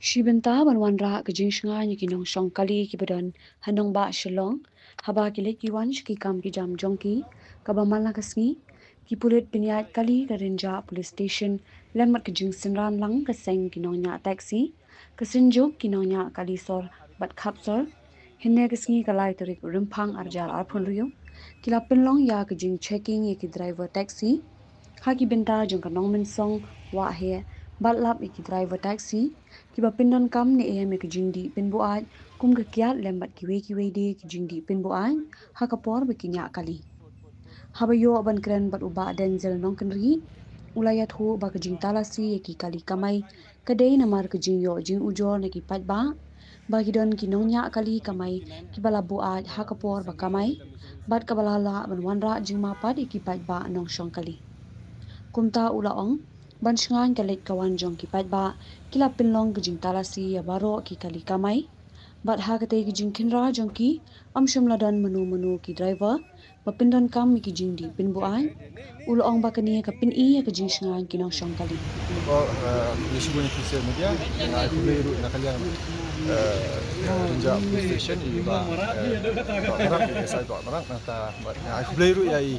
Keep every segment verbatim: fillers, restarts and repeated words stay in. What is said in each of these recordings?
Shi bynta ban wanrah ka jingshngaiñ ïa ki nongshong kali kiba don ha nongbah Shillong, haba ki leit ki wan sha ki kam ki jam jong ki, kaba man la ka sngi, ki pulit pynïaid kali ka Rynjah Police Station lem bad ka jingsynran lang ka seng ki nongñiah taxi, ka seng juk ki nongñiah kali sor bad khap sor. Hynne ka sngi ka lai tarik Rymphang ar hajar arphew hynriew, ki la pynlong ïa ka jingchecking ïa ki driver taxi ha ki bynta jong ka nongmynsong wah heh bad lap ïa ki driver taxi kiba pyndonkam ne em ïa ka jingdih pynbuaid kum ka kiad lem bad kiwei kiwei de ki jingdih pynbuaid ha ka por ba ki ñiah kali. Haba ïoh ban kren bad u Bah Denzel Nongkynrih, u la ïathuh ba ka jingtalasi ïa ki kali kamai ka dei namar ka jingïoh jingujor na ki paidbah ba ki don ki nongñiah kali kamai kiba la buaid ha ka por ba kamai bad kaba la lah ban wanrah jingmapat ïa ki paidbah nongshong kali. Kumta u la ong, ban shngaiñ ka leit ka wan jong ki paidbah, ki la pynlong ka jingtalasi ïa baroh ki kali kamai. Bad ha katei ka jingkhynra jong ki, ym shym la don mano mano ki driver ba pyndonkam ïa ki jingdih pynbuaid. U la ong ba kane ka pyni ïa ka jingshngaiñ ki nongshong kali. Ko, eh, ïa shibun ïa ki social media, nga ai khublei ruh na ka liang, eh, Rynjah Police Station, i Bah, eh, Bah Marak, i S I Bah Marak, nangta, bad nga ai khublei ruh ïa i,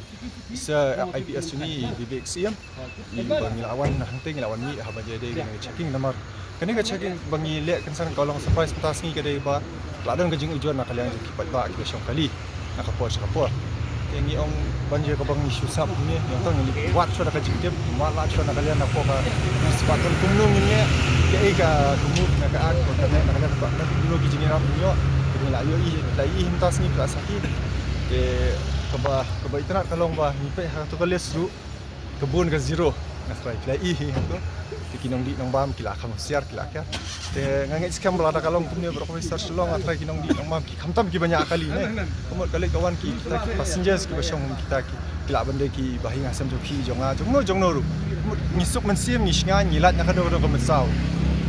sa I P S jong ngi, i Vivek Syiem. Ba ngi la wan hangtei, ngi la wan mih haba ïadei kane ka checking namar kane ka checking ba ngi leh kynsan ka long surprise mynta sngi ka dei ba la don ka jingujor na ka liang jong ki paidbah kiba shong kali na ka por sha ka por. Te ngi ong ban ïa kaba ngi shu sngap kumne, ngi ong tang ngi wad shuwa da ka jingtip, wad lad shuwa na ka liang na ka por ba ngi spat kumno ngin ïa kaei ka move na ka act ka na ka liang ka kumno ki jingïarap ngi ïoh. Te ngi la ïohi, la ïohi mynta sngi phi la sakhi. Te kaba, kaba itynnad ka long ba ngi peit ha kato ka list ruh ka bun ka zero. Nga tharai phi la i hi hato. Te ki nongdih nongbam ki la kham husiar, ki la kiar. Te nga ngeit skhem ba lada ka long kumne baroh kawei sar Shillong, nga tharai ki nongdih nongbam ki khamtam kiba ñiah kali ne. Ka mut ka leit ka wan ki, kita ki passengers kiba shong kita ki, ki lah ban dei kiba ha ïing ha sem jong phi jong nga jong no jong no ruh. Ka mut ngi suk mynsiem, ngi shngaiñ, ngi lait na kano kano ka mynsaw.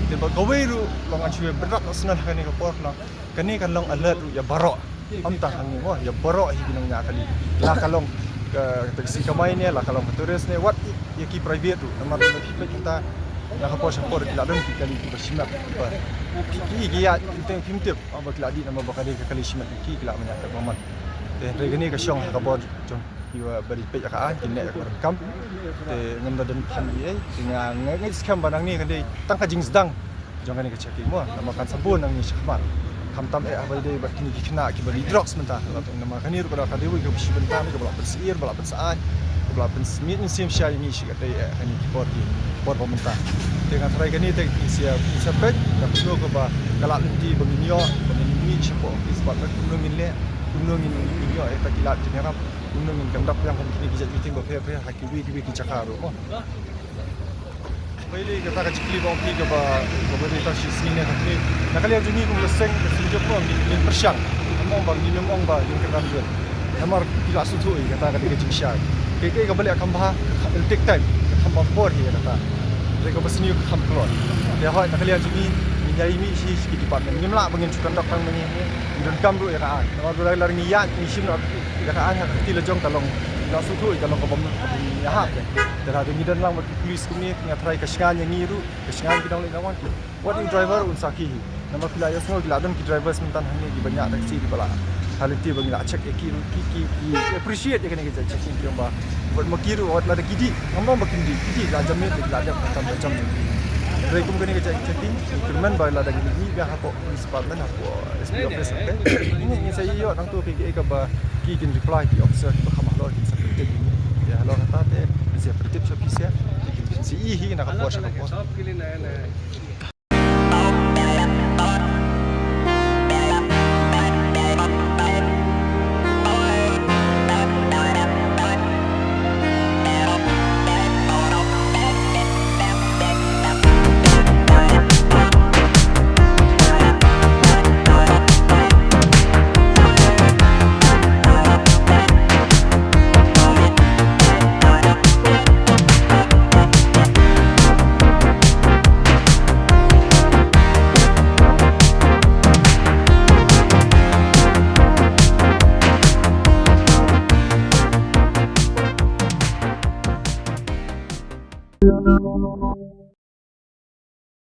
Te ba kawei ruh long, ngan shu bynrap noh sngewbha ha kane ka por, long kane kan long alert ruh ïa baroh. Ym tang hangne mo, ïa baroh hi ki nongñiah kali. La ka long ka taxi kamai ne, la ka long ka tourist ne, wat ïa ki private ruh. Namar ba phi peit mynta na ka por sha ka por ki la don ki kali kiba shimet kiba, ki, ki ïaid, phim tip, phim tip ba ki la dih namar ba ka dei ka kali shimet, ki, ki la ñiah kat ba man. Te hynrei kane ka shong ha ka bor jong kiba, ba dei peit ïa ka aiñ, ki neh ïa ka donkam. Te ngam da don phim ei ei, te nga, nga ngeit skhem ba nangne ka dei tang ka jingsdang jong kane ka checking mo, namar kan sa bun nangne shakhmat. Khamtam eh haba ïadei bad kine ki khynnah kiba dih drugs mynta. Namar kane ruh ka dei kawei kaba shi bynta kaba la pynsyier, ba la pynsyaid, kaba la pynsmit mynsiem sha ïa ngi shi katei eh kane ki por ki por ba mynta. Te nga tharai kane te ngi sa, ngi sa peit na kumno kaba ka lad lynti ba ngin ïoh, ba ngin mih shapoh office ba kumno ngin leh, kumno ngin, ngin ïoh ïa kita ki lad jingïarap, kumno ngin conduct ïa kine ki jait meeting ba pher pher ha kiwei kiwei ki jaka ruh mo. Ba ïaleh kata ka jingkylli ba ong phi kaba, kaba dei tang shi sngi ne ka sngi. Na ka liang jong ngi kum ka seng, ka seng jong ngi ngin pyrshang. Ngim ong ba, ngim ong ba ngin kynran jur. Namar phi la sngewthuh ïa kata ka dei ka jingshai. Kaei kaei kaba leh kham bha, it'll take time. Ka kham bha por hi ïa kata. Hynrei kaba sniew ka kham kloi. Te hooid na ka liang jong ngi, ngin ïai mih shi shi ki department. Ngim lah ba ngin shu conduct tang ma ngi. Ngi donkam ruh ïa ka aiñ. Namar ba lada ngi ïaid, ngi shim noh ïa ka aiñ ha ka kti la jong ka long. Phi la sngewthuh ïa ka long kaba ym, kaba ym ïahap. Te lada ngi don lang bad ki police kumne, nga tharai ka shngaiñ ïa ngi ruh, ka shngaiñ ki nongleit nongwan ki. Wat u driver un sakhi hi. Namar phi la ïohsngew ki la don ki drivers mynta hangne kiba ñiah taxi kiba la ha lynti ba ngi la check ïa ki ruh, ki, ki, ki appreciate ïa kane ka jait checking ki ong ba wat ma ki ruh wat lada ki dih, ngam ong ba kim dih, ki dih la jam miet, la dep khamtam ba jam miet. Hynrei kum kane ka jait checking, ngi kyrmen ba lada ngi mih biang hapoh police department, hapoh S P office, okay? Ngi, ngi sa ïoh nangtu ki, ki, kaba ki kin reply ki officer kiba kham halor kin sa pyntip ïa ngi. Te halor kata te ngi sa pyntip sha phi sha, te kin pynsngew hi na ka por sha ka por.